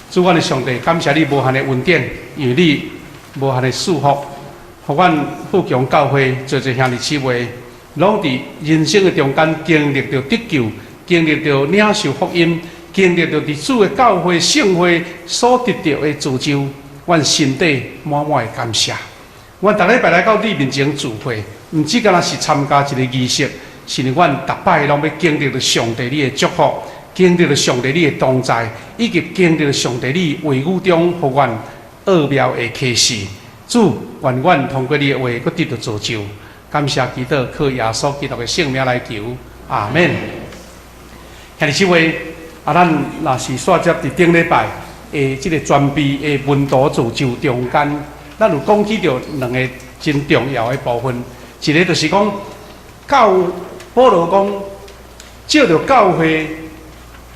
主，阮的上帝，感謝你無限的恩典，因為你無限的賜福，予阮富強教會濟濟兄弟姊妹，攏佇人生的中間經歷著得救，經歷著領受福音，經歷著佇主的教會聖會所得著的造就，阮心底滿滿的感謝。阮逐禮拜來到你面前聚會，毋只干焦是參加一個儀式，是因為阮逐擺攏欲經歷著上帝你的祝福，經歷著上帝你的同在，以及經歷著上帝你話語中予阮奧妙的啟示。主，願阮通過你的話，閣得著造就。感謝基督，靠耶穌基督的聖名來求，阿門。兄弟姊妹，啊，咱若是煞接佇頂禮拜的這個全備的門徒造就中間，咱有講起著兩个真重要的部分，一个就是講教保羅講，藉著教會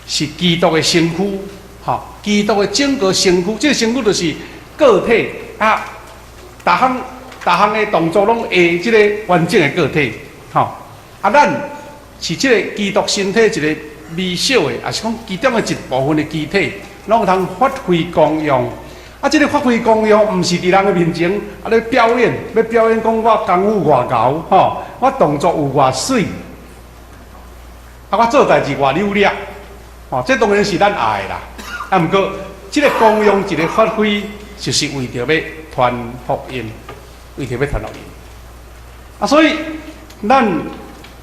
是基督的身軀，吼，基督的整個身軀，這个身軀就是個體啊，逐項逐項的動作攏會這个完整的個體，吼，啊，咱是這个基督身體一个微小的，抑是講其中的一部分的肢體，攏有通發揮功用。啊，這个發揮功用，毋是佇人的面前啊咧表演，欲表演講我功夫偌𠢕，吼，我動作有偌媠，啊，我做代誌偌扭掠，吼，這當然是咱愛的啦。啊，毋過，這个功用一个發揮，就是為著欲傳福音，為著欲傳福音。啊，所以咱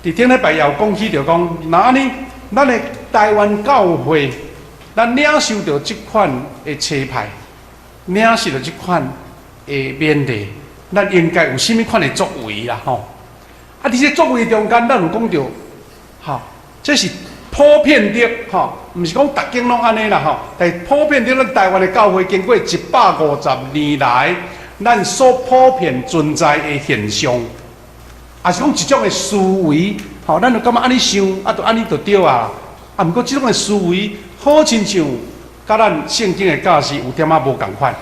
佇頂禮拜也有講起著講，若按呢，咱的台灣教會，咱領受著這款的差派，領受著這款的勉勵，咱應該有啥物款的作為啦？吼！啊，佇這作為中間，咱有講著，吼，這是普遍的，吼，毋是講逐間攏按呢啦，吼。但是普遍的，咱台灣的教會經過150年來，咱所普遍存在的現象，抑是講一種的思維，吼，咱就感覺按呢想，啊，就按呢就對啊。啊，毋過這種的思維，好親像佮咱聖經的教示有點仔無仝款。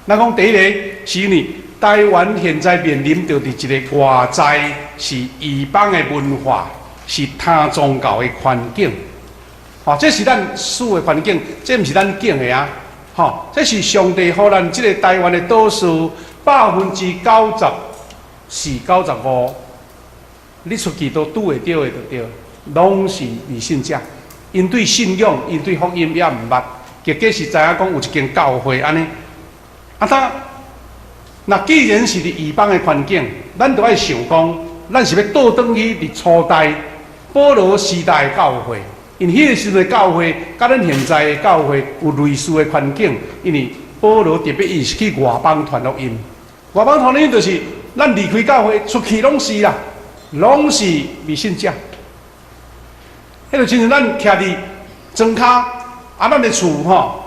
咱講第一個是因為台灣現在面臨著佇一个外在是異邦的文化，是他宗教的環境。吼，這是咱處的環境，這毋是咱揀的啊！吼，這是上帝予咱這个台灣的島嶼94%、95，你出去都拄會著的就對，攏是未信者。𪜶對信仰、𪜶對福音也毋捌，結果是知影講有一間教會按呢。啊，他若既然是佇異邦的環境，咱就愛想講，咱是欲倒轉去佇初代保羅時代的教會，因為彼個時陣的教會，佮咱現在的教會有類似的環境，因為保羅特別伊是去外邦傳福音，外邦傳福音就是咱離開教會出去攏是啦，攏是未信者。彼個親像咱徛佇莊跤，啊，咱的厝吼，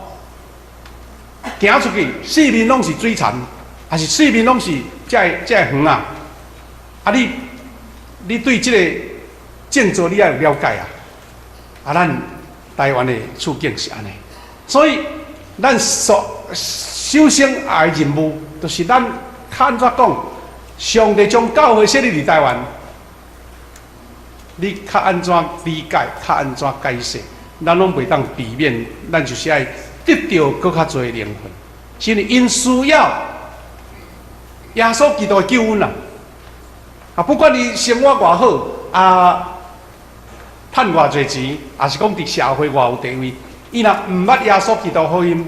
行出去四面攏是水田，抑是四面攏是這个這个園啊。啊你，你對這个建造你愛有了解啊。啊，咱台灣的處境是按呢，所以咱所首先愛的任務，就是咱較按怎講，上帝將教會設立佇台灣。你較按怎理解，較按怎解釋，咱攏袂當避免，咱就是愛得著閣較濟靈魂，是因為𪜶需要耶穌基督的救恩啊！啊，不管伊生活偌好，啊，趁偌濟錢，抑是講佇社會偌有地位，伊若毋捌耶穌基督福音，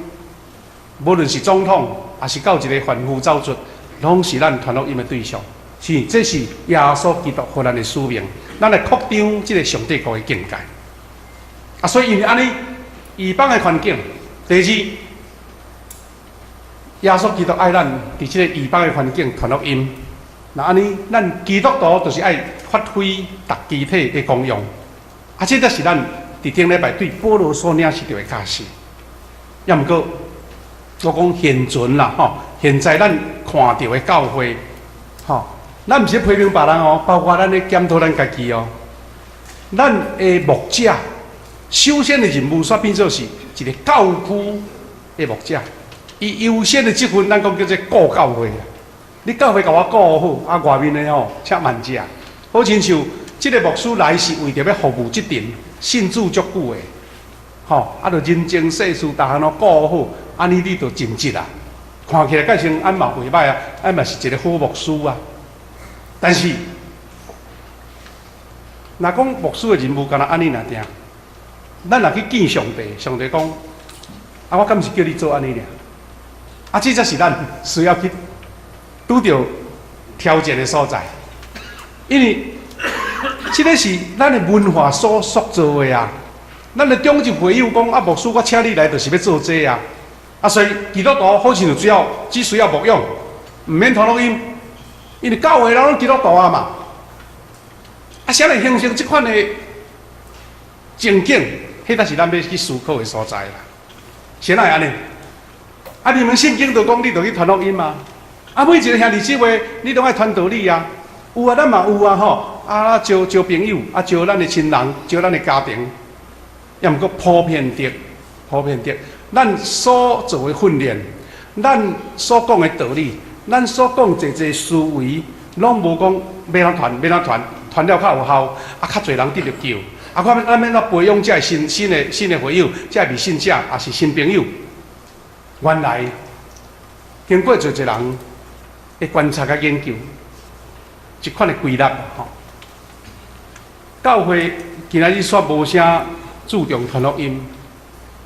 無論是總統，抑是到一个販夫走卒，攏是咱傳福音的對象。是，這是耶穌基督予咱的使命，咱來擴張這个上帝國的境界。啊，所以因為按呢，異邦的環境，第二，耶穌基督愛咱佇這个異邦的環境傳福音。若按呢，咱基督徒就是愛發揮逐肢體的功用。啊，這才是咱佇頂禮拜對保羅所領受著的教示。抑毋過，我講現存啦，吼，現在咱看著的教會，吼，咱毋是批評別人哦，包括咱咧檢討咱家己哦。咱的牧者首先的任務，煞變做是一个教區的牧者，伊優先的職分，咱講叫做顧教會。你教會共我顧好，啊外面的吼，請慢食。好親像這个牧師來是為著欲服務這陣信主足久的，吼，啊，著人情世事，逐項攏顧好，按呢你就盡職啊。看起來蓋像按嘛袂䆀啊，按嘛是一個好牧師啊。但是，若講牧師的任務，敢若按呢爾定，咱若去見上帝，上帝講，啊，我敢毋是叫你做按呢爾？啊，這才是咱需要去拄著挑戰的所在，因為這个是咱的文化所塑造的啊。咱的長執會友講，啊，牧師，我請你來就是欲做這啊。啊，所以基督徒好親像只要只需要牧養，毋免傳福音，因為教會人攏基督徒啊嘛。啊，啥會形成這款的情景？彼才是咱欲去思考的所在啦。是哪會按呢？啊，你們聖經就講，你著去傳福音嘛。啊，每一个兄弟姊妹，你攏愛傳道理啊。有啊，咱嘛有啊吼。啊，招招朋友，啊，招咱的親人，招咱的家庭。抑毋過普遍的，普遍的，咱所做的訓練，咱所講的道理，咱所講濟濟思維，攏無講欲按怎傳，欲按怎傳，傳了較有效，啊，較濟人得著救。啊，我咱欲按怎培養這新新的新的會友，這未信者，也是新朋友。原來經過濟濟人的觀察佮研究，這款的歸納吼，教會今仔日煞無啥注重傳福音，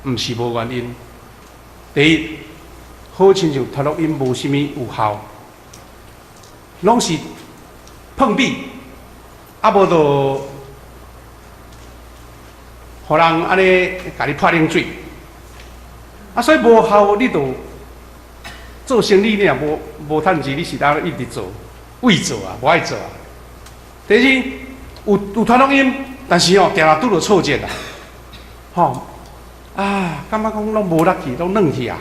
毋是無原因。第一，好親像傳福音無啥物有效，攏是碰壁，啊無就予人按呢共你潑冷水，啊所以無效，你就做生意你也無無趁錢，你是當一直做，為做啊，無愛做啊。第二，有有傳福音，但是哦，定定拄著挫折啊。吼啊，感覺講攏無力氣，攏軟去啊！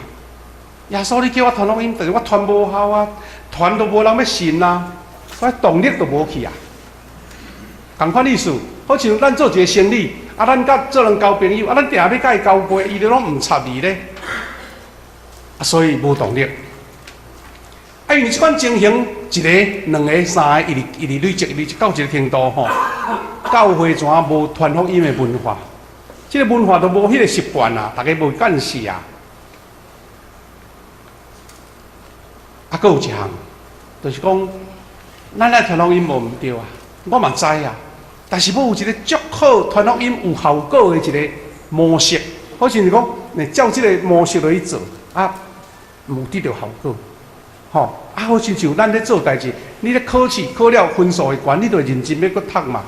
耶穌，你叫我傳福音，但是我傳無效啊，傳都無人欲信啊，所以動力都無去啊。仝款意思，好像咱做一个生意，啊，咱佮做人交朋友，啊，咱定欲佮伊交陪，伊都攏毋插你咧，啊，所以無動力。啊，因為這款情形，一个、兩个、三个，一直一直累積，累積到一个程度吼，教會怎無傳福音的文化？這个文化都無彼个習慣啊，逐家無干事啊。啊，閣有一項，就是講，咱來傳福音無毋對啊，我嘛知啊。但是欲有一个足好傳福音有效果的一个模式，好像是講，你照這个模式落去做，啊，有得著效果，吼，啊，好親像咱咧做代誌，你咧考試考了分數會懸，你就會認真欲閣讀嘛。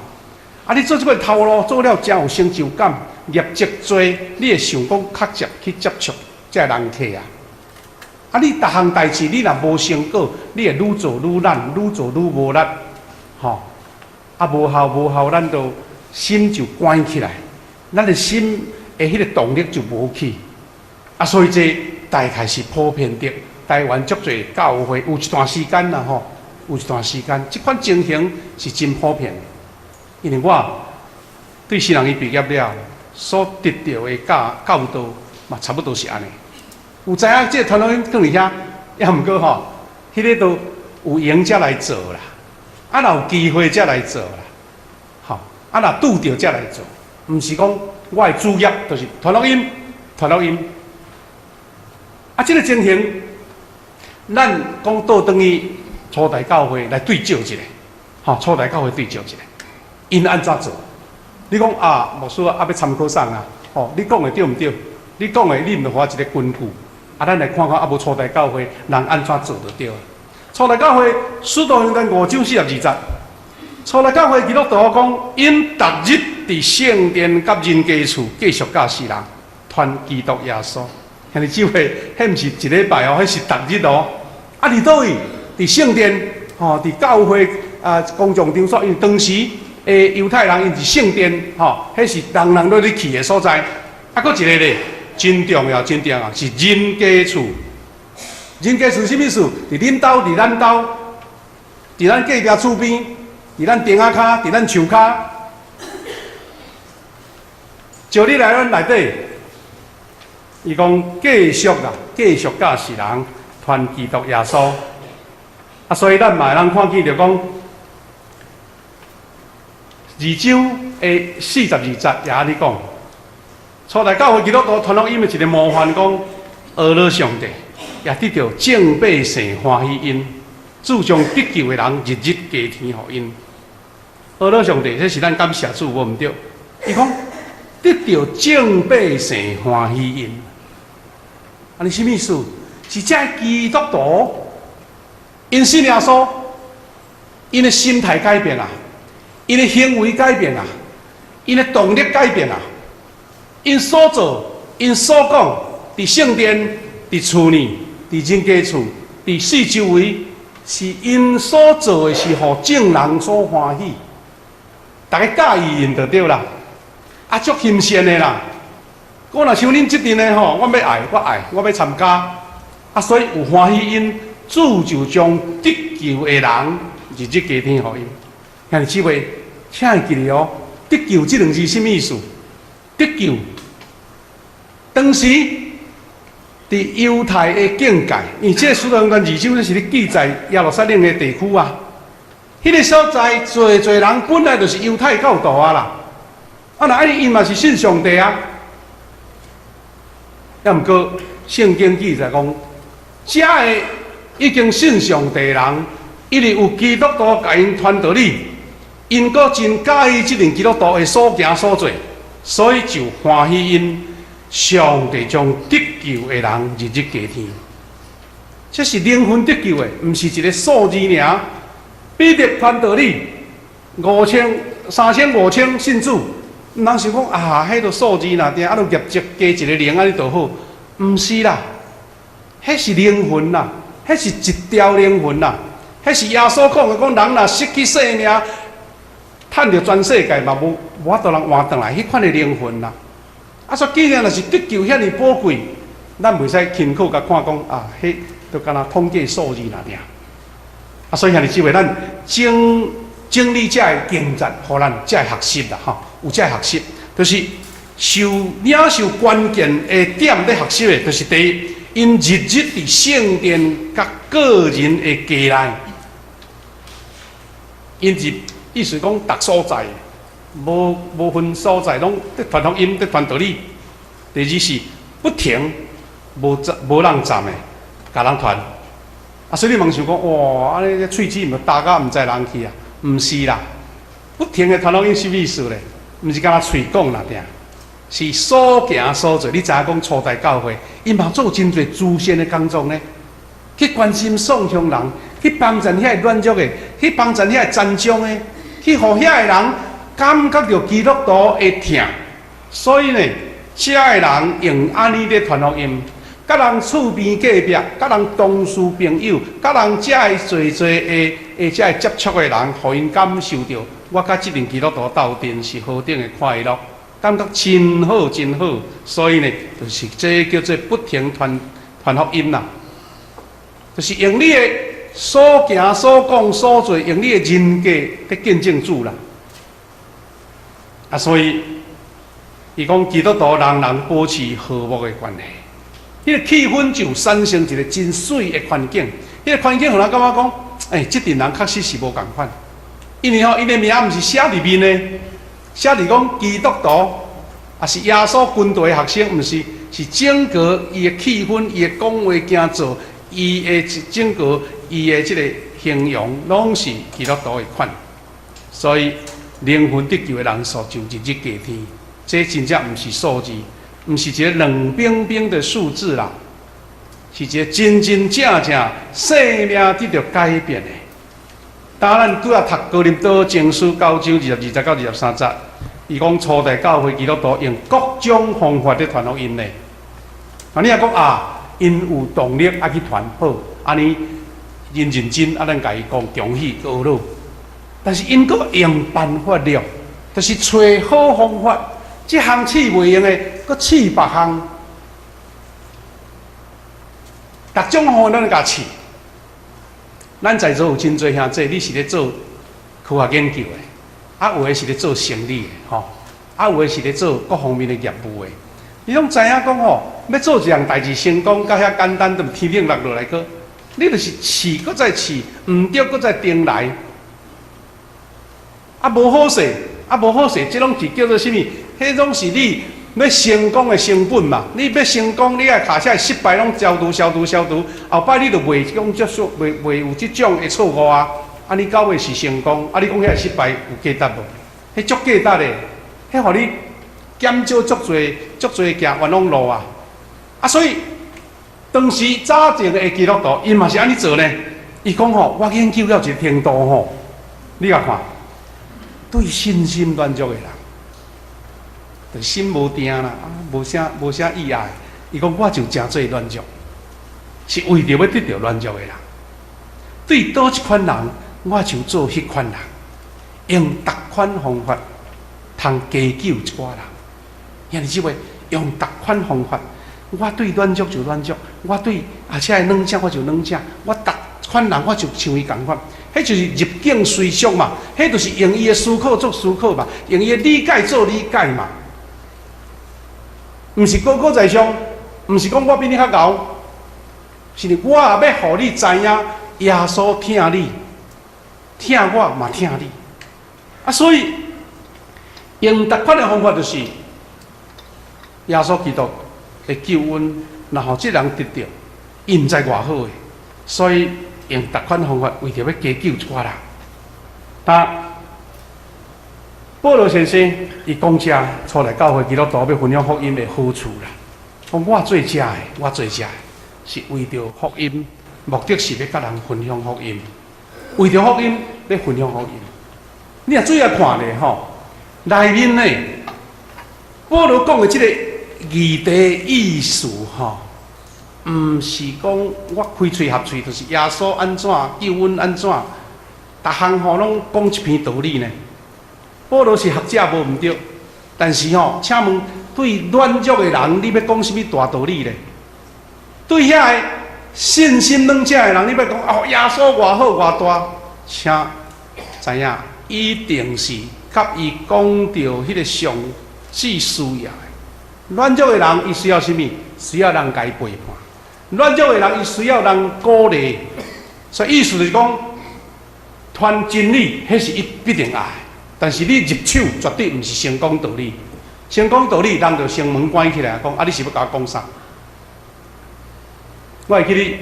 啊，你做這个頭路做了誠有成就感，業績濟，你會想講較捷去接觸這个人客啊。啊，你逐項代誌你若無成果，你會愈做愈懶，愈做愈無力，吼。啊，無效無效，咱就心就關起來，咱的心的彼个動力就無去。啊，所以這大概是普遍的。台灣足濟教會有一段時間啦吼，有一段時間，這款情形是真普遍的。因為我對新人伊畢業了，所得著的教教導嘛，差不多是按呢。有知影這個傳福音囥佇遐，抑毋過吼，彼个都有閒才來做啦。啊，若有機會才來做啦，吼！啊，若拄著才來做，毋是講我的主業就是傳福音，傳福音。啊，這个情形，咱講倒轉去初代教會來對照一下，吼，初代教會對照一下，𪜶按怎做？你講啊，牧師啊，欲參考啥啊？吼，你講的對毋對？你講的你毋著予我一个根據？啊，咱來看看啊，無初代教會人按怎做就對啊。初代教會使徒行傳五章四十二節，初代教會基督徒講，𪜶逐日佇聖殿佮人家厝繼續教示人，傳基督耶穌。兄弟姊妹，彼毋是一禮拜哦，彼是逐日哦。啊，佇佗位？佇聖殿，吼，佇教會啊，公眾場所，因為當時的猶太人𪜶是聖殿，吼，彼是人人攏咧去的所在。啊，閣一个咧，真重要，真重要，是人家厝。人家厝啥物意思？佇恁兜，佇咱兜，佇咱隔壁厝邊，佇咱頂仔跤，佇咱樹跤，招你來咱內底，伊講繼續啦，繼續教示人傳基督耶穌。啊，所以咱嘛會通看見著講，二章的四十二節也按呢講。初代教會基督徒傳福音的一個模範，講呵咾上帝，也得著眾百姓歡喜𪜶，主將得救的人日日加添予𪜶。呵咾上帝，這是咱感謝主，無毋對。伊講得著眾百姓歡喜𪜶，按呢啥物意思？是這基督徒，𪜶信耶穌，𪜶的心態改變啊，𪜶的行為改變啊，𪜶的動力改變啊，𪜶所做、𪜶所講，佇聖殿、佇厝裡、佇人家厝、佇四周圍，是𪜶所做的，是予眾人所歡喜，逐家佮意𪜶就對啦。啊，足欣羨的啦！我若像恁這陣的吼，我欲愛，我愛，我欲參加。啊，所以有歡喜𪜶，主就將得救的人日日加添予𪜶。兄弟姊妹，請會記得哦，得救這兩字啥物意思？得救，當時佇猶太的境界，因為這個使徒行傳二章是咧記載耶路撒冷的地區啊。彼個所在，濟濟人本來就是猶太教徒啊啦。啊，若按呢𪜶嘛是信上帝啊。抑毋過聖經記載講，遮个已經信上帝的人，因為有基督徒共𪜶傳道理，𪜶閣真佮意這陣基督徒的所行所做，所以就歡喜𪜶。上帝將得救的人日日加添，這是靈魂得救的，毋是一個數字爾。彼得傳道理，五千、三千、五千信主，毋通想講啊，彼個數字爾，啊，著業績加一個零按呢就好，毋是啦，彼是靈魂啦，彼是一條靈魂啦，彼是耶穌講的，講人若失去性命，趁著全世界嘛無無法度通換轉來，彼款的靈魂啦。啊，所以既然若是得救遐爾寶貴，咱袂使輕看共看講啊，彼就敢若統計數字爾爾。啊，所以兄弟姊妹，咱整整理這個經節，予咱才會學習啦，吼，有這個學習，就是受領受關鍵的點咧學習的，就是第一，𪜶日日佇聖殿佮個人的家內，𪜶日意思講，逐所在，無無分所在，攏佇傳福音，佇傳道理。第二是不停，無暫無人站的，共人傳。啊，所以你茫想講，哇，按呢喙齒毋焦甲毋知人去啊？毋是啦，不停的傳福音啥意思咧？毋是干焦喙講爾爾，是所行所做。你知影講初代教會，𪜶嘛做真濟慈善的工作呢，去關心喪鄉人，去幫助遐個軟弱的，去幫助遐個殘障的，去予遐個人感覺著基督徒的疼。所以呢，遮個人用按呢咧傳福音，佮人厝邊隔壁，佮人同事朋友，佮人遮個濟濟的的遮個接觸的人，予𪜶感受著我佮這陣基督徒鬥陣是何等的快樂，感覺真好真好。所以呢，就是這叫做不停傳傳福音啦，就是用你的所行所講所做，用你的人格去見證主啦。啊，所以伊講基督徒人人保持和睦的關係，彼個氣氛就產生一個真媠的環境。彼個環境予人感覺講，欸，這陣人確實是無仝款，因為吼，𪜶的名毋是寫佇面的，寫佇講基督徒，抑是耶穌軍隊的學生，毋是，是整個伊的氣氛、伊的講話、行做、伊的整個伊的這個形容，攏是基督徒的款。所以靈魂得救的人數就日日加添，這真正毋是數字，毋是一個冷冰冰的數字啦，是一個真真正正生命得著改變的。當咱拄仔讀哥林多前書九章22節到23節，伊講初代教會基督徒用各種方法咧傳福音咧。啊，你若講啊，𪜶有動力愛去傳好，按呢𪜶認真啊，咱共伊講恭喜呵咾。但是𪜶閣用辦法了，就是揣好方法，這項試袂用的，閣試別項，逐種方法攏來共試。咱在座有真濟兄弟，你是咧做科學研究的，啊有的是咧做生理的，吼，啊有的是咧做各方面的業務的。你攏知影講吼，欲做一項代誌成功，佮遐簡單，就天頂落落來閣，你就是試，閣再試，毋對，閣再重來。啊，無好勢，啊，無好勢，這攏是叫做啥物？彼種是你欲成功的成本嘛，你欲成功，你愛跤車失敗攏消除、消除、消除，後擺你就袂講這數，袂有這種的錯誤啊。啊，你到尾是成功，啊，你講彼个失敗有價值無？彼足價值的，彼予你減少足濟、足濟行冤枉路啊！啊，所以當時早前的基督徒，𪜶嘛是按呢做呢。伊講吼，我研究到一个程度吼，你共看，對信心軟弱的人，就心無定啦，啊，無啥意愛。伊講我就成做軟弱，是為著欲得著軟弱的人。對佗一款人，我就做彼款人，用逐款方法通加救一寡人。兄弟姊妹，用逐款方法，我對軟弱就軟弱，我對而且軟弱我就軟弱，我逐款人我就像伊仝款。彼就是入境隨俗嘛，彼就是用伊的思考做思考嘛，用伊的理解做理解嘛。毋是高高在上，毋是講我比你較𠢕，是我也欲予你知影，耶穌疼你，疼我嘛疼你。啊，所以用逐款的方法就是耶穌基督的救恩，若予這人得著，伊毋知偌好的，所以用逐款方法為著欲加救一寡人。啊，保羅先生伊講遮初來教會基督徒欲分享福音的好處啦。講我做遮的，我做遮的是為著福音，目的是欲佮人分享福音，為著福音欲分享福音。你若注意看咧吼，內面呢，保羅講的這個議題意思吼，毋是講我開喙合喙，就是耶穌按怎救阮按怎，逐項吼攏講一篇道理呢。保羅是學者無毋對，但是吼，請問對軟弱的人，你欲講啥物大道理咧？對遐个信心軟弱的人，你欲講哦，耶穌偌好偌大，請知影一定是佮伊講著彼个上至需要的。軟弱的人，伊需要啥物？需要人共伊陪伴。軟弱的人，伊需要人鼓勵。所以意思就是講，傳真理，彼是伊必定愛。但是你入手絕對毋是先講道理，先講道理，人就先門關起來，講啊，你是欲共我講啥？我會記得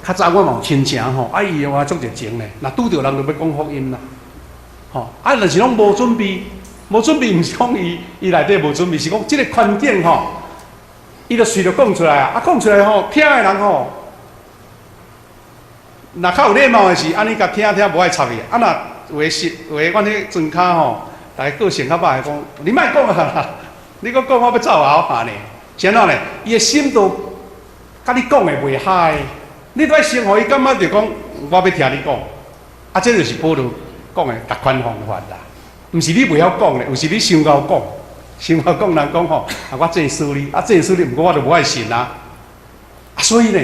較早我嘛有親情吼，啊伊話足熱情咧，若拄著人就欲講福音啦，吼啊，但是攏無準備，無準備，毋是講伊內底無準備，是講這個環境吼，伊就隨著講出來啊，啊講出來吼，聽的人吼，若較有禮貌的是按呢共聽聽，無愛插伊，啊若有的是有的，阮彼莊跤吼，逐个個性較歹，講你莫講啊，你閣講我欲走啊，按呢，是按怎呢？伊的心都佮你講的袂合，你都愛先予伊感覺著講，我欲聽你講，啊，這就是保羅講的逐款方法啦，毋是你袂曉講咧，有時你傷𠢕講，傷𠢕講人講吼，啊，我這輸你，啊，這輸你，毋過我就無愛信啊，啊，所以呢，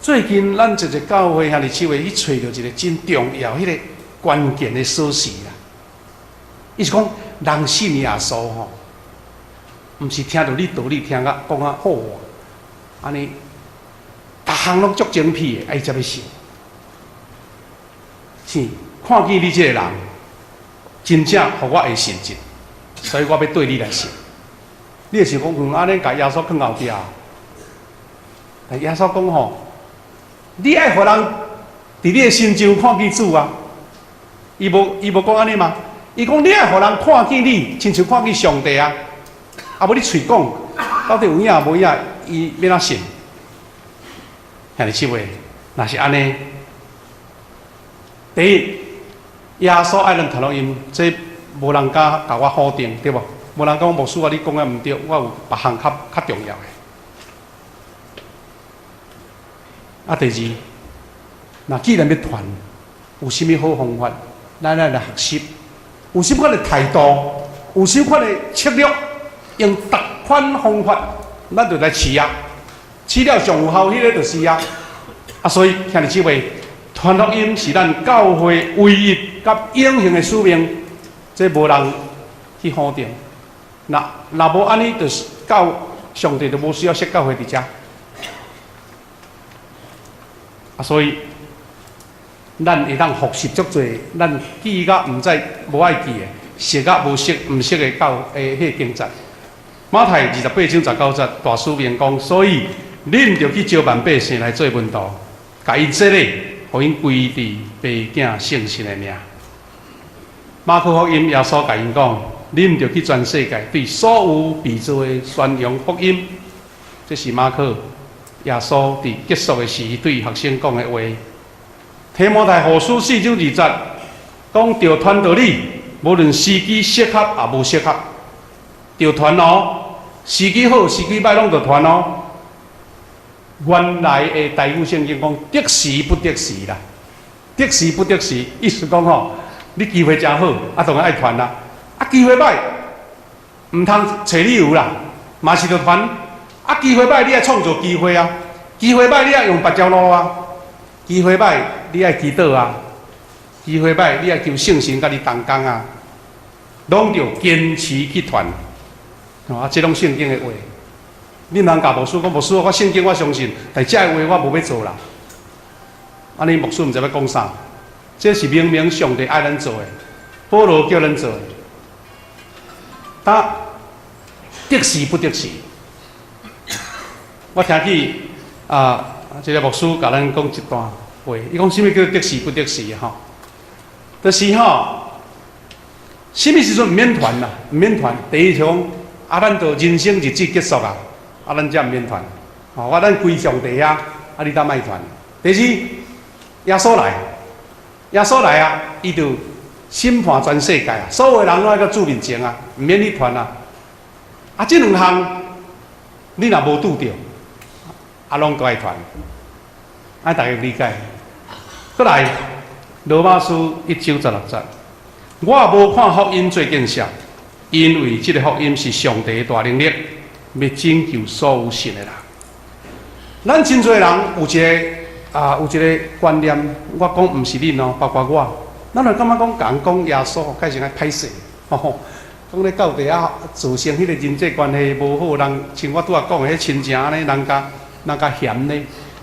最近咱一個教會兄弟姊妹去揣著一個真重要、彼個關鍵的鎖匙啦。伊是講人信耶穌吼，毋是聽著你道理聽甲講甲好啊，按呢，逐項攏足精闢的，啊伊才欲信。是看見你這個人，真正予我會信任，所以我欲對你來信。你會想講，按呢共耶穌囥後壁？但耶穌講吼，你愛予人佇你的身上看見主啊！伊無講按呢嗎？伊講你愛予人看見你，親像看見上帝啊！啊無你喙講，到底有影無影？伊欲按怎信？兄弟姊妹，若是按呢，第一，耶穌愛咱傳福音，這無人敢共我否定，對無？無人講牧師啊，你講的毋對，我有別項較較重要的。啊，第二，若既然欲傳，有啥物好方法？咱愛來學習，有啥物款的態度，有啥物款的策略，用逐款方法，咱就來試啊！試了上有效，彼个就是啊！啊，所以兄弟姊妹，傳福音是咱教會唯一佮永恆的使命，這無人去否定。若若無按呢，就是教上帝就無需要設教會佇遮。啊，所以咱會當復習足濟，咱記甲毋知無愛記的，熟甲無熟毋熟的教的彼个經節。馬太28章19節，大使命講，所以恁著去召萬百姓來做門徒，共𪜶洗禮，予𪜶歸佇父囝聖神的名。馬可福音耶穌共𪜶講，恁著去全世界對所有被造的宣揚福音。這是馬可耶穌佇結束的時對學生講的話。提摩太後書4章2節講著傳道理，無論時機適合抑無適合，著傳哦。時機好，時機䆀攏著傳哦。原來的台語聖經講得時不得時啦，得時不得時，意思講吼，你機會誠好，啊當然愛傳啦。啊機會䆀，毋通揣理由啦，嘛是著傳。啊機會䆀，你愛創造機會啊！機會䆀，你愛用別條路啊！機會䆀，你愛祈禱啊！機會䆀，你愛求聖神佮你同工啊！攏著堅持去傳。啊，這攏聖經的話，你毋通共牧師講，牧師，我聖經我相信，但這个話我無欲做啦。按呢牧師毋知欲講啥，這是明明上帝愛咱做的，保羅叫咱做的。但得時不得時，我聽起啊，這个牧師共咱講一段話，伊講啥物叫得時不得時吼？就是吼，啥物時陣毋免傳啦，毋免傳。第一就講，啊，咱就人生日子結束啊，啊，咱才毋免傳。吼，我咱歸上帝遐，啊，你當莫傳。第二，耶穌來，耶穌來啊，伊就審判全世界啊，所有人攏愛到主面前啊，毋免你傳啊。啊，這兩項你若無拄著，啊，攏都愛傳。愛大家理解。閣來，羅馬書1章16節，我無看福音做見笑，因為這个福音是上帝的大能力，欲拯救所有信的人。咱真濟人有一个啊，有一个觀念，我講毋是恁哦，包括我，咱會感覺講，共人講耶穌，改成愛歹勢，吼，講咧到底啊，造成彼個人際關係無好，人像我拄仔講的彼親情按呢，人共嫌呢。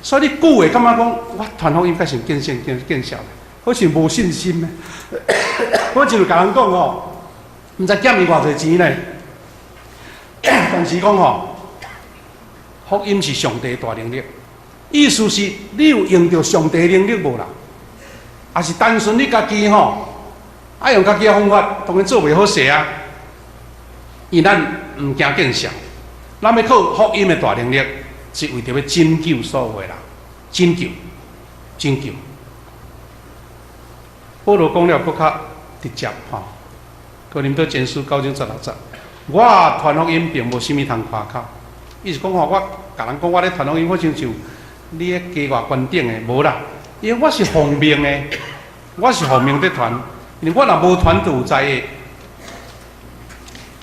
所以你久會感覺講，我傳福音改成見笑見見笑，好像無信心呢。我就共人講吼，毋知欠伊偌濟錢呢，但是講吼，福音是上帝大能力，意思是你有用著上帝能力無啦？抑是單純你家己吼，愛用家己的方法，當然做袂好勢啊。因為咱毋驚見笑，咱欲靠福音的大能力，是為著欲拯救所有的人，拯救，拯救。保羅講了閣較直接吼，哥林多前書9章16節，我傳福音並無啥物通誇口，意思講吼，我共人講我咧傳福音，好親像你咧加我懸頂的，無啦，因為我是奉命的，我是奉命佇傳，因為我若無傳就有災禍。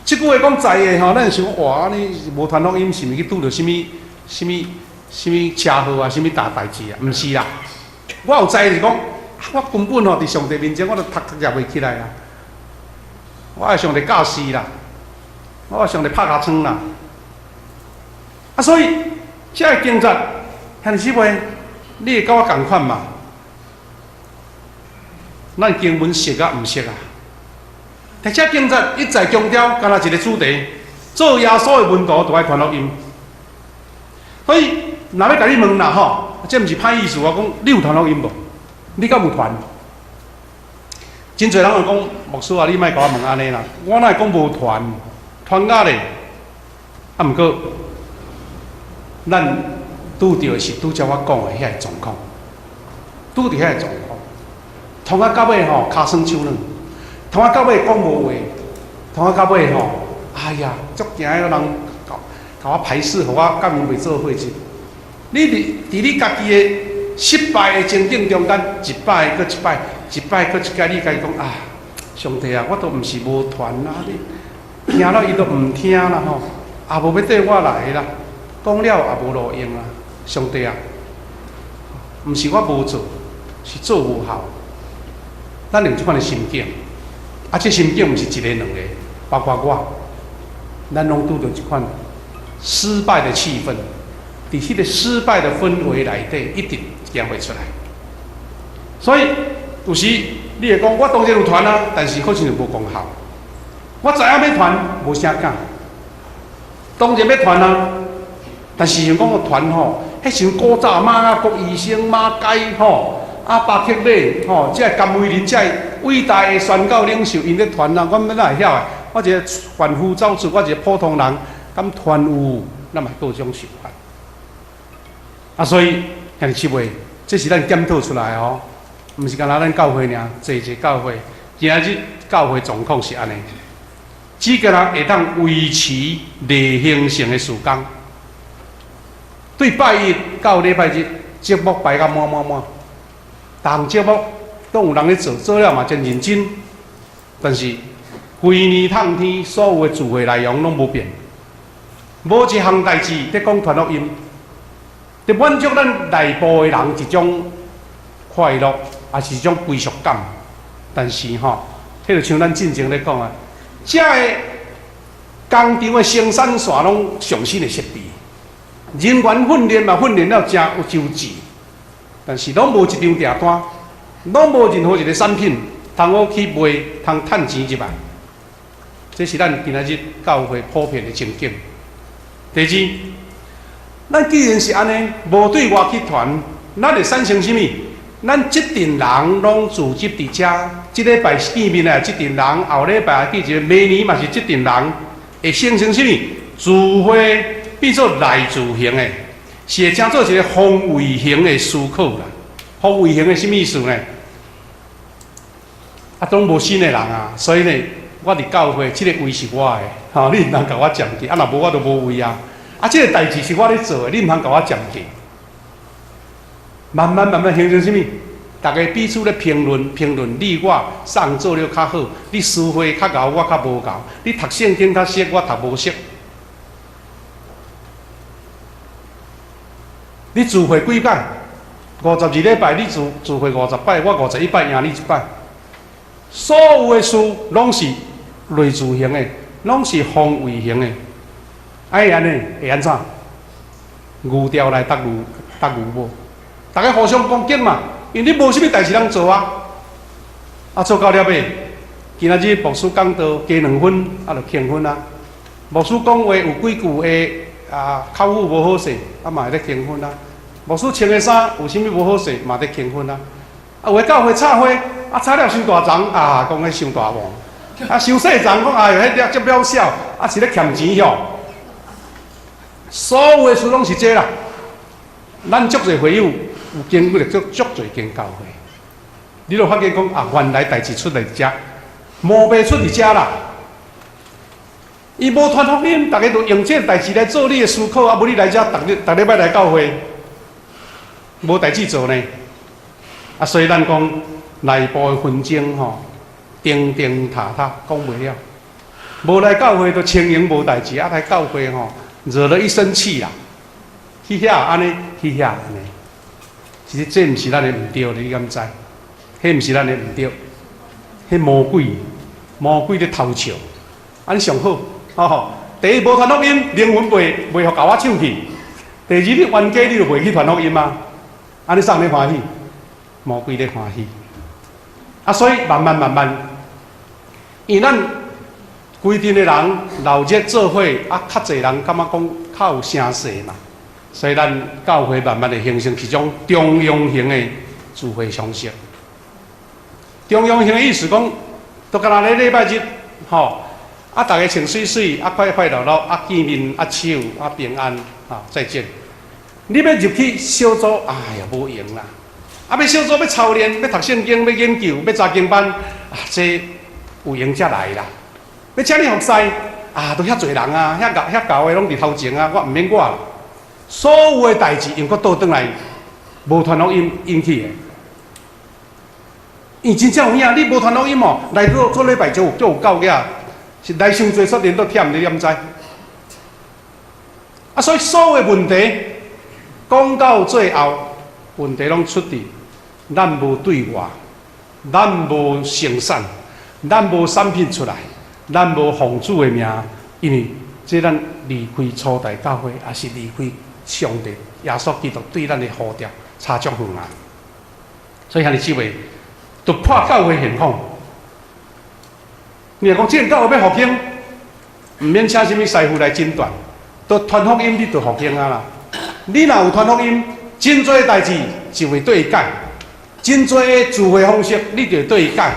這句話講災禍吼，咱想講哇，你無傳福音是毋是去拄著啥物、啥物、啥物車禍啊，啥物大代誌啊？毋是啦，我有災是講，我根本吼佇上帝面前，我都讀讀也袂起來啊！我愛上帝教示啦，我愛上帝拍尻川啦。啊，所以這个經節，兄弟姊妹，你會佮我仝款嗎？咱經文熟啊，毋熟啊？但這經節一再強調，敢若一个主題，做耶穌的門徒，就愛傳福音。所以，若欲共你問啦吼，這毋是歹意思，我講你有傳福音無？你敢有傳？真濟人會講，牧師啊，你莫共我問按呢啦，我哪會講無傳？傳甲咧，啊，毋過，咱拄著的是拄才我講的彼个狀況，拄著彼個狀況，創啊到尾吼，跤酸手軟，創啊到尾講無話，創啊到尾吼，哎呀，足驚彼個人共共我排斥，予我佮𪜶袂做伙這。你佇你家己的失敗的情景中間，一擺閣一擺，一擺閣一擺，你家己講啊，上帝啊，我都毋是無傳啊，你聽了伊都毋聽啦吼，也無欲綴我來啦，講了也無路用啊，上帝啊，毋是我無做，是做無效。咱有這款的心境，啊，這心境毋是一个兩個，包括我，咱攏拄著這款失敗的氣氛。佇彼個失敗的氛圍內底，一定行袂出來。所以有時你會講，我當然有傳啊，但是好像就無功效。我知影欲傳，無啥敢。當然欲傳啊，但是想講個傳吼，彼時陣古早馬雅各醫生、馬偕吼、啊巴克禮吼，這個甘為霖這個偉大的宣教領袖，𪜶咧傳啊，阮欲哪會曉的？我一個凡夫走卒，我一個普通人，敢傳有？咱嘛閣有這種想法。啊，所以兄弟姊妹，這是咱檢討出來哦，毋是干焦咱教會爾，濟濟教會，今仔日教會狀況是按呢，只個人會當維持例行性的事工，對拜一到禮拜日節目排甲滿滿滿，逐項節目攏有人咧做，做了嘛真認真，但是規年通天所有的聚會內容攏無變，無一項代誌佇講傳福音，佇滿足咱內部的人一種快樂，也是一種歸屬感。但是吼，彼就像咱進前咧講啊，遮个工廠的生產線攏上新的設備，人員訓練嘛訓練了誠有周至，但是攏無一張訂單，攏無任何一個產品通好去賣，通趁錢入來。這是咱今仔日教會普遍的情景。第二，咱既然是按呢，無對外去傳，咱會產生啥物？咱這陣人攏聚集佇遮，這禮拜見面的這陣人，後禮拜見一個，明年嘛是這陣人，會形成啥物？聚會變做內聚型的，是會成做一個防衛型的思考啦。防衛型的啥物意思呢？啊，攏無新的人啊，所以呢，我佇教會這個位是我的，吼，你毋通共我佔去，啊，若無我就無位啊。啊，這個代誌是我咧做的，你毋通共我佔去。慢慢慢慢形成啥物？逐家彼此咧評論評論，你我啥做了較好，你司會較𠢕，我較無𠢕；你讀聖經較熟，我讀無熟。你聚會幾擺？52禮拜，你聚會50擺，我51擺贏你一擺。所有的事攏是類似型的，攏是防衛型的。愛按呢會按怎？牛牢內鬥牛鬥牛母，逐家互相攻擊嘛，因為你無啥物代誌通做啊。啊，做到了尾，今仔日牧師講道加2分，啊，就扣分啊。牧師講話有幾句話啊，口語無好勢，啊嘛會咧扣分啊。牧師穿的衫有啥物無好勢，嘛咧扣分啊。啊，有的教會插花，啊插了傷大叢，啊講彼傷大旺，啊傷細叢講哎喲，彼只足渺小，啊是咧欠錢吼。所有的事攏是這啦。咱足濟會友有經過足足濟間教會，你就發現講啊，原來代誌出佇遮，毛病出佇遮啦。伊無傳福音，逐家就用這個代誌來做你的思考，啊，無你來遮，逐日逐禮拜來教會，無代誌做呢。啊，所以咱講內部的紛爭吼，釘釘塔塔講袂了。無來教會就清閒無代誌，啊來教會吼，惹了一身氣啦。去遐按呢，去遐按呢。其實這毋是咱的毋對，你敢知？彼毋是咱的毋對，彼魔鬼，魔鬼咧偷笑。按呢上好，吼！第一無傳福音，靈魂袂予共我搶去；第二，你冤家你就袂去傳福音啊。按呢啥人咧歡喜？魔鬼咧歡喜。啊，所以慢慢慢慢，因為咱規陣的人鬧熱做伙，啊，較濟人感覺講較有聲勢嘛，所以咱教會慢慢的形成一種中央型的聚會方式。中央型的意思講，都敢若咧禮拜日，吼，啊，逐家穿媠媠，啊，快快樂樂，啊，見面，啊，手，啊，平安，啊，再見。你欲入去小組，哎呀，無閒啦。啊，欲小組欲操練，欲讀聖經，欲研究，欲查經班，啊，這有閒才來啦。欲請你服侍，啊，都遐濟人啊，遐𠢕遐𠢕的攏佇頭前啊，我毋免我啦。所有的代誌又閣倒轉來，無傳福音引起的。伊真正有影，你無傳福音哦，來做做禮拜就有就有夠額，是來傷濟，煞連都忝，你敢知？啊，所以所有的問題講到最後，問題攏出佇咱無對外，咱無生產，咱無產品出來，咱無奉主的名，因為這咱離開初代教會，也是離開上帝耶穌基督對咱的呼召，差足遠啊！所以兄弟姊妹，突破教會現況。你若講這個教會欲復興，毋免請啥物師傅來診斷，都傳福音，你就復興啊啦。你若有傳福音，真濟代誌就會對伊改；真濟的聚會方式，你就會對伊改；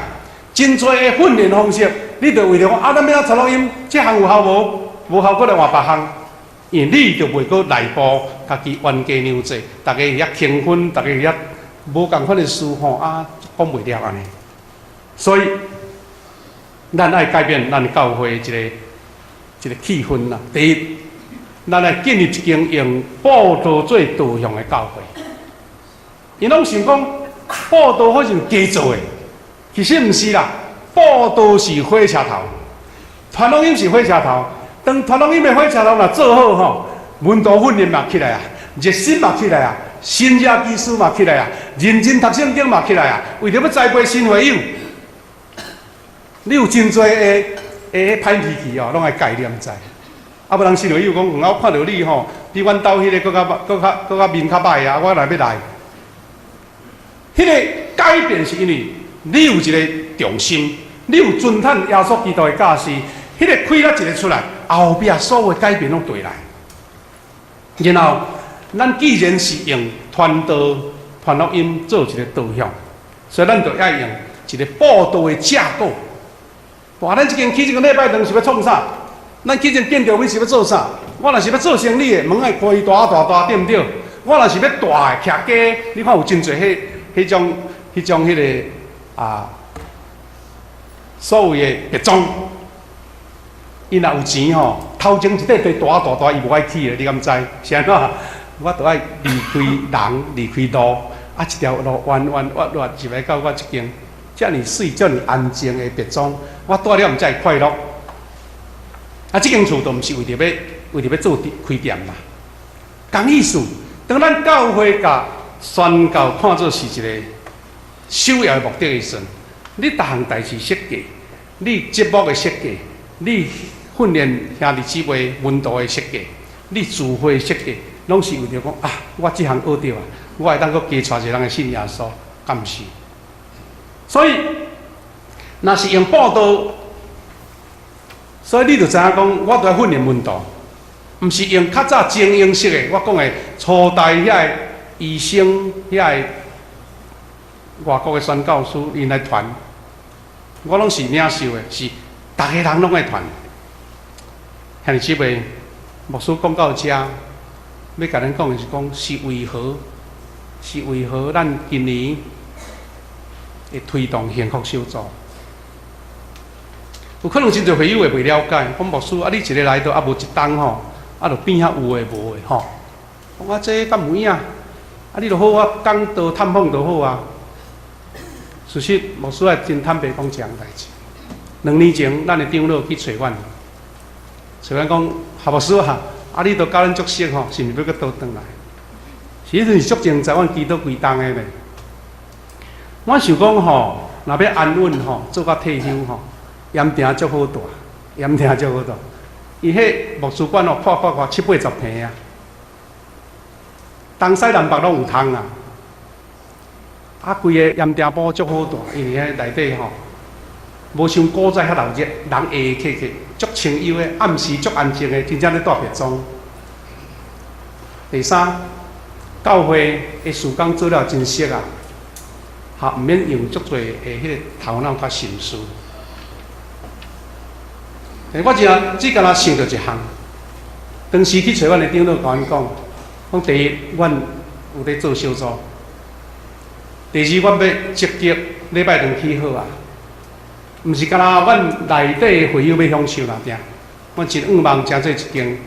真濟的訓練方式，你就為著講啊，咱欲按怎傳福音？這項有效無？無效，閣來換別項。因為你就袂閣內部家己冤家娘濟，逐家遐興奮，逐家遐無仝款的事吼啊，講袂了按呢。所以，咱愛改變咱教會一個一個氣氛啦。第一，咱愛建立一間用布道做導向的教會。𪜶攏想講布道好像加做的，其實毋是啦。布道是火車頭，傳福音是火車頭。當傳福音的火車頭若做好吼，門徒訓練嘛起來啊，熱心嘛起來啊，新約技師嘛起來啊，認真讀聖經嘛起來啊，為著欲栽培新會友，你有真濟的的歹脾氣哦，攏愛改你毋知。啊，無人新會友講，我看著你吼，比阮兜彼個閣較閣較閣較面較歹啊，我哪欲來？彼個改變是因為你有一個重心，你有尊嘆耶穌基督的教示，彼個氣力一个出來，後壁所有改變攏對來。然後，咱既然是用傳道、傳福音做一個導向，所以咱就愛用一個布道的架構。哇！咱這間起這個禮拜堂是欲創啥？咱起這間建築物是欲做啥？我若是欲做生理的，門愛開大大大，對毋對？我若是欲大的徛街，你看有真濟彼彼種、彼種彼个啊，所謂的別莊，𪜶若有錢吼，頭前一塊地大大大，伊無愛起的，你敢知？是按怎？我著愛離開人，離開路，啊，一條路彎彎彎彎入來到我這間，遮爾媠、遮爾安靜的別莊，我蹛了毋才會快樂。啊，這間厝都毋是為著欲做開店嘛。仝意思，當咱教會共宣教看做是一個首要的目的的時陣，你逐項代誌設計，你節目的設計，你訓練兄弟姊妹門徒的設計，你聚會設計，攏是為著講啊，我這項學著啊，我會當閣加帶一個人來信耶穌，敢毋是？所以，若是用布道，所以你就知影講，我著愛訓練門徒，毋是用較早精英式的，我講的初代遐个醫生，遐个外國的宣教師，𪜶來傳，我攏是領受的，是逐个人攏愛傳。兄弟姊妹，牧師講到遮，欲共恁講的是講，是為何？是為何咱今年會推動幸福小組？有可能真濟會友會袂了解，講牧師啊，你一个來到啊無一冬吼，啊就變遐有的無的吼。講啊，這敢有影？啊，你著好好講道探訪就好啊。事實，牧師愛真坦白講這項代誌。2年前，咱的長老去揣阮，揣阮講，何牧師啊，啊你都佮阮足熟吼，是毋是欲閣倒轉來？其實是足精彩，阮祈禱幾冬的咧。我想講吼，若欲安穩吼，做到退休吼，鹽埕足好蹛，鹽埕足好蹛。伊彼牧師館哦，看看看七八十坪啊，東西南北攏有通啊。啊，規个鹽埕埔足好蹛，因為彼內底吼，無像古早遐鬧熱，人會客客，足清幽的，暗時足安靜的，真正咧蹛別莊。第三，教會的事工做了真熟啊，哈，毋免用足濟的彼个頭腦佮心思。我只敢若想著一項，當時去揣阮的長老共阮講，講第一，阮有咧做小組；第二，阮欲積極禮拜堂起好啊，毋是干焦阮內底會友欲享受爾爾，阮真向望成做一間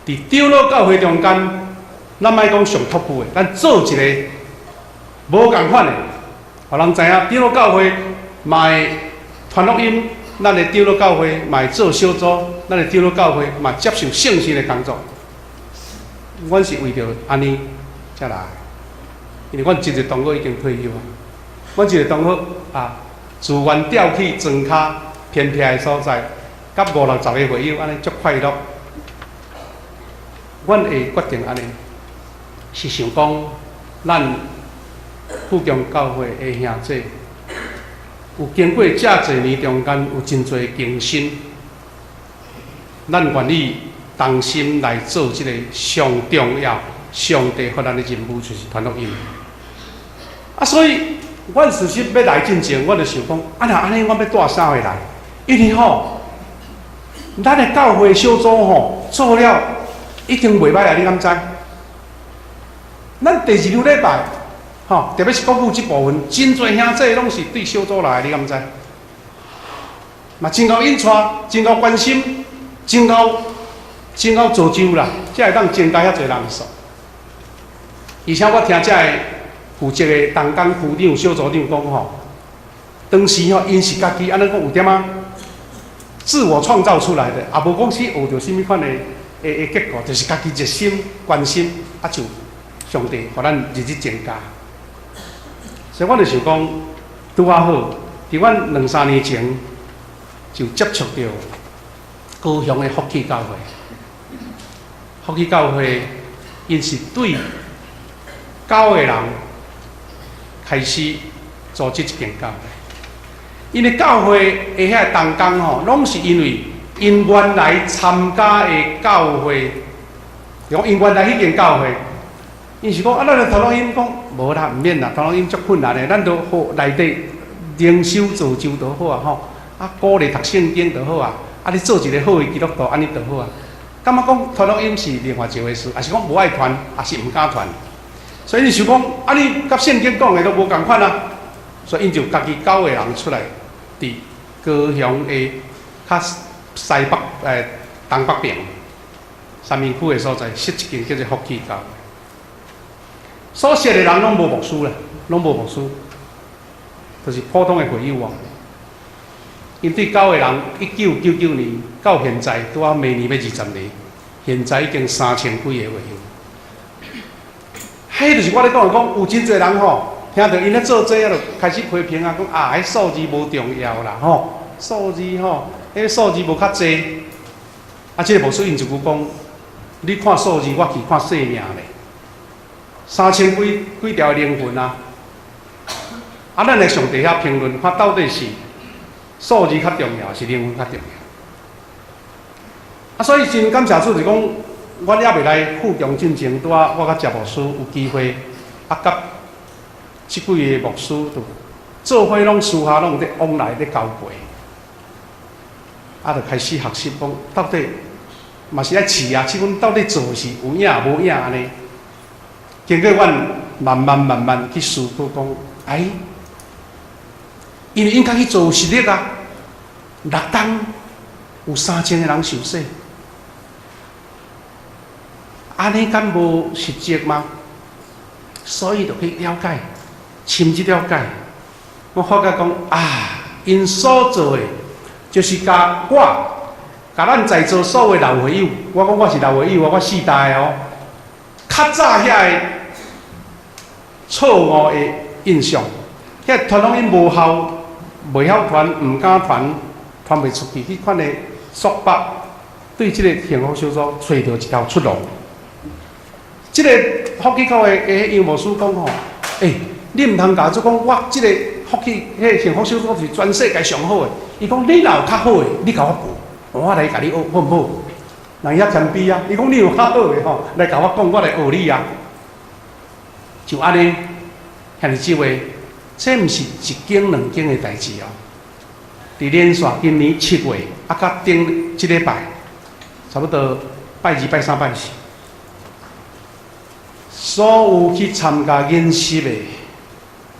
佇長老教會中間，咱莫講上 top 的，咱做一個無仝款的，予人知影長老教會嘛會傳福音，咱的長老教會嘛會做小組，咱的長老教會嘛接受聖神的工作。阮是為著按呢才來，因為阮真濟同學已經退休啊，阮一个同學啊，自願調去莊跤偏僻的所在，佮五六十个會友按呢足快樂。阮會決定按呢，是想講咱富強教會的兄弟，有經過遮濟年中間有真濟更新，咱願意同心來做這個上重要、上帝予咱的任務，就是傳福音。啊，所以，阮事實欲來進前，我就想講，啊，若按呢，阮欲帶啥貨來？因為吼，咱的教會小組吼做了已經袂䆀啊！你敢知？咱第二兩禮拜，吼，特別是國語這部分，真濟兄弟攏是對小組來的，你敢知？嘛真𠢕引帶，真𠢕關心，真𠢕真𠢕造就啦，才會當增加遐濟人數。而且我聽這个負責的同工區長、小組長講吼，當時吼𪜶是家己按呢講有點仔自我創造出來的，也無講去學著啥物款的結果，就是家己熱心關心，啊就上帝予咱日日增加。所以我就想講，拄仔好，佇阮兩三年前就接觸著高雄的福氣教會，福氣教會𪜶是對九個人開始組織一間教會。𪜶的教會的遐個同工吼，攏是因為𪜶原來參加的教會，講𪜶原來彼間教會，𪜶是講啊，咱來傳福音講無啦，毋免啦，傳福音足困難的，咱都好內底靈修造就就好啊吼，啊鼓勵讀聖經就好啊，啊你做一個好的基督徒，按呢就好啊。感覺講傳福音是另外一回事，抑是講無愛傳，抑是毋敢傳。所以𪜶想講，啊你佮聖經講的都無仝款啊，所以𪜶就家己九個人出來，佇高雄的較西北東北邊三民區的所在設一間叫做福氣教會。所設的人攏無牧師啦，攏無牧師，就是普通的會友哦。𪜶對九個人，1999年到現在，拄仔明年欲20年，現在已經三千幾個會友。彼就是我咧講的講，有真濟人吼，聽著𪜶咧做這個，就開始批評啊，講啊，彼數字無重要啦，吼，數字吼，彼數字無較濟。啊，這個牧師𪜶一句講，你看數字，我去看生命咧。三千幾幾條靈魂啊！啊，咱來上帝遐評論，看到底是數字較重要，還是靈魂較重要？啊，所以真感謝主，就是講，阮猶未來富強進前，拄仔我佮謝牧師有機會，啊，佮這幾个牧師就做伙攏私下攏有咧往來咧交陪，啊，就開始學習講，到底嘛是愛試啊，試阮到底做是有影無影按呢？經過阮慢慢慢慢去思考，講，哎，因為𪜶家己做有實力啊，六冬有3000個人受洗，按呢敢無實績嗎？所以就去了解，深入了解。我發覺講啊，𪜶所做的，就是共我，共咱在座所有老會友，我講我是老會友啊，我四代哦，較早遐个錯誤的印象，遐傳福音無效，袂曉傳，毋敢傳，傳袂出去，彼款的束縛，對這個幸福小組揣著一條出路。這個福氣教會的楊牧師講吼，欸，你毋通共做講，我這個福氣，彼個幸福小組是全世界上好的。伊講你若有較好的，你共我報，我來共你學，好毋好？人遐謙卑啊，伊講你有較好的吼，來共我講，我來學你啊。就按呢，兄弟姊妹，這毋是一間兩間的代誌哦。佇連續今年7月，啊，佮頂這禮拜，差不多拜二、拜三、拜四，所有去參加研習的，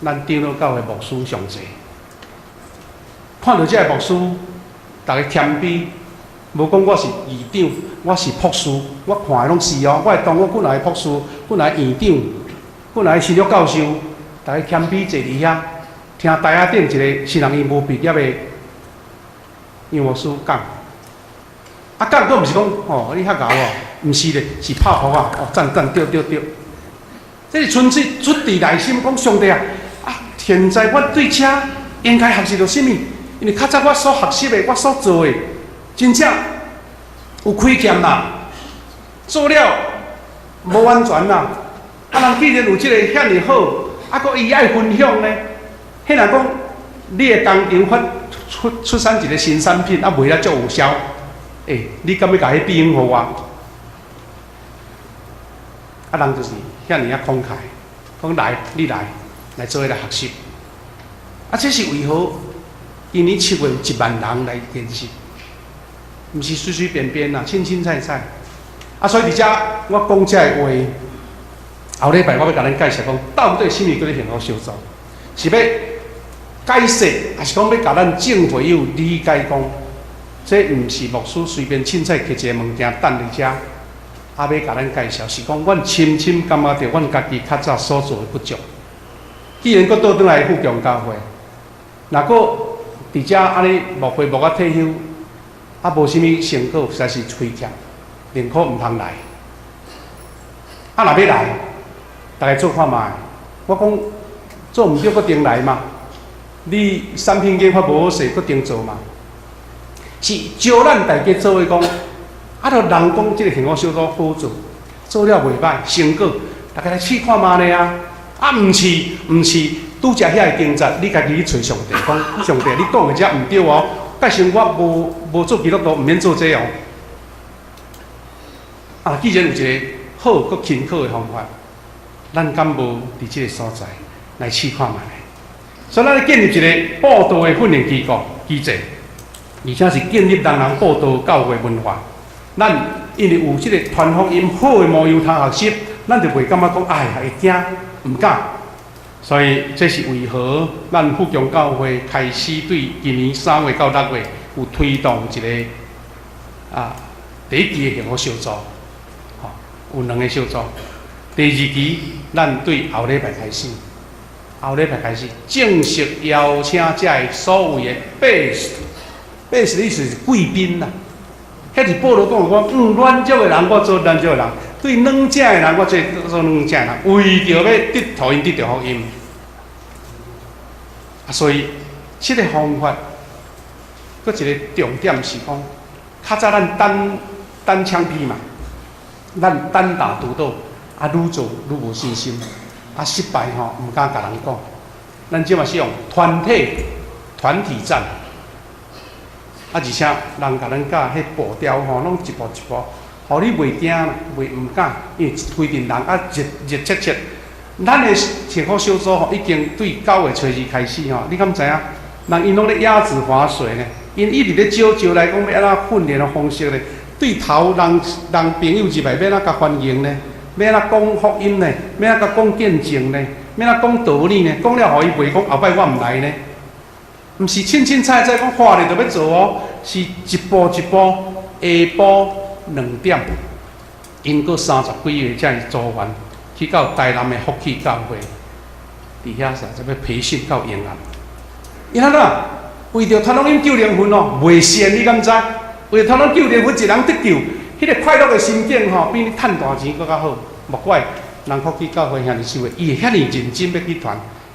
咱長老教會牧師上濟，看著這个牧師，逐家謙卑，無講我是議長，我是博士，我看的攏是哦，我的同學幾若个博士，幾若个院長，幾若个新約教授，逐家謙卑坐佇遐，聽台仔頂一個新人院無畢業的楊牧師講，啊講閣毋是講哦，你遐𠢕哦，毋是咧，是拍噗仔，哦讚讚對對對，這是純粹出自內心講上帝啊！啊，現在我對這應該學習著啥物？因為較早我所學習的，我所做的，真正有虧欠啦，做了無完全啦。啊，人既然有這个遐爾好，啊，閣伊愛分享呢？彼若講你的工廠發出出產一個新產品，啊，賣了足有銷，欸，你敢欲共彼筆用予我？啊，人就是遐爾仔慷慨，講來，你來，來做伙來學習。啊，這是為何？今年7月有1萬人來研習，毋是隨隨便便啦，凊凊彩彩。啊，所以佇遮我講這个話，後禮拜我欲共恁介紹講，到底啥物叫做幸福小組？是欲解釋，抑是講欲共咱眾會友理解講，這毋是牧師隨便凊彩提一个物件等佇遮，啊，欲共咱介紹，是講阮深深感覺著阮家己較早所做的不足。既然閣倒轉來富強教會，若閣佇遮按呢牧會牧甲退休，啊，無啥物成果，實在是虧欠，寧可毋通來。啊，若欲來，逐家做看覓。我講做毋著閣重來嘛。你產品研發無好勢，閣重做嘛。是招咱大家做伙講，啊，著人講這个幸福小組好做，做了袂歹，成果，大家來試看覓咧啊。啊，毋是毋是，拄才遐个經節，你家己去揣上帝講，上帝你講的這毋對哦。蓋成我無無做基督徒，毋免做這哦。啊，既然有一個好閣勤苦的方法，咱敢無佇這个所在來試看覓咧？所以，咱建立一個佈道的訓練機構機制，而且是建立人人佈道教會文化。咱因為有這個傳福音好的模樣通學習，咱就袂感覺講哎呀會驚，毋敢。所以這是為何咱富強教會開始對今年3月到6月有推動一個啊第一期的幸福小組，吼，有兩個小組。第二期咱對後禮拜開始，後禮拜開始正式邀請這个所謂的 best，best 意思是貴賓啦。彼是保羅講講，軟弱的人我做軟弱的人，對軟正的人我做做軟正的人，為著欲得予𪜶得著福音。啊，所以這个方法，閣一個重點是講，較早咱單單槍匹馬，咱單打獨鬥，啊，愈做愈無信心，啊，失敗吼，毋敢共人講。咱這馬是用團體團體戰。啊！而且人共咱教彼步調吼，攏一步一步，予你袂驚，袂毋敢，因為規陣人啊熱熱切切。咱的幸福小組吼，已經對9月初2開始吼，你敢知影？人𪜶攏咧鴨子划水呢，𪜶一直咧招招來講欲按怎訓練的方式咧？對頭人人朋友入來欲按怎共歡迎呢？欲按怎講福音呢？欲按怎講見證呢？欲按怎講道理呢？講了予伊袂講後擺我毋來呢？毋是凊凊彩彩講話咧就欲做哦，是一步一步，下晡2點，𪜶閣30幾个這的組員去到台南的福氣教會，佇遐啥就欲培訓到延安。伊按怎？為著傳福音救靈魂哦，袂善你敢知？為著傳福音救靈魂，一人得救，彼個快樂的心境吼，比你趁大錢閣較好。莫怪人福氣教會兄弟姊妹，伊會遐爾認真欲去傳，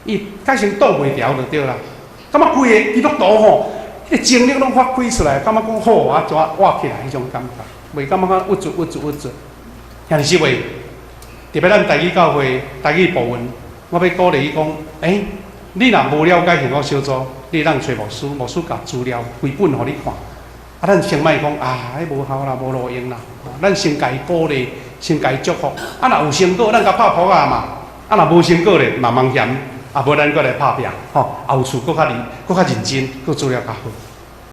伊改成擋袂牢就對啦。感覺規個基督徒吼，彼個精力攏發揮出來，感覺講好啊，怎活起來彼種感覺，袂感覺講鬱卒鬱卒鬱卒。兄弟姊妹，特別咱台語教會台語部分，我欲鼓勵你講，欸，你若無了解幸福小組，你會當揣牧師，牧師共資料規本予你看。啊，咱先莫講啊，彼無效啦，無路用啦。咱先共伊鼓勵，先共伊祝福。啊，若有成果，咱共拍噗仔嘛。啊，若無成果咧，慢慢嫌。啊，無咱閣來拍拚，吼，後厝閣較認，閣較認真，閣做了較好。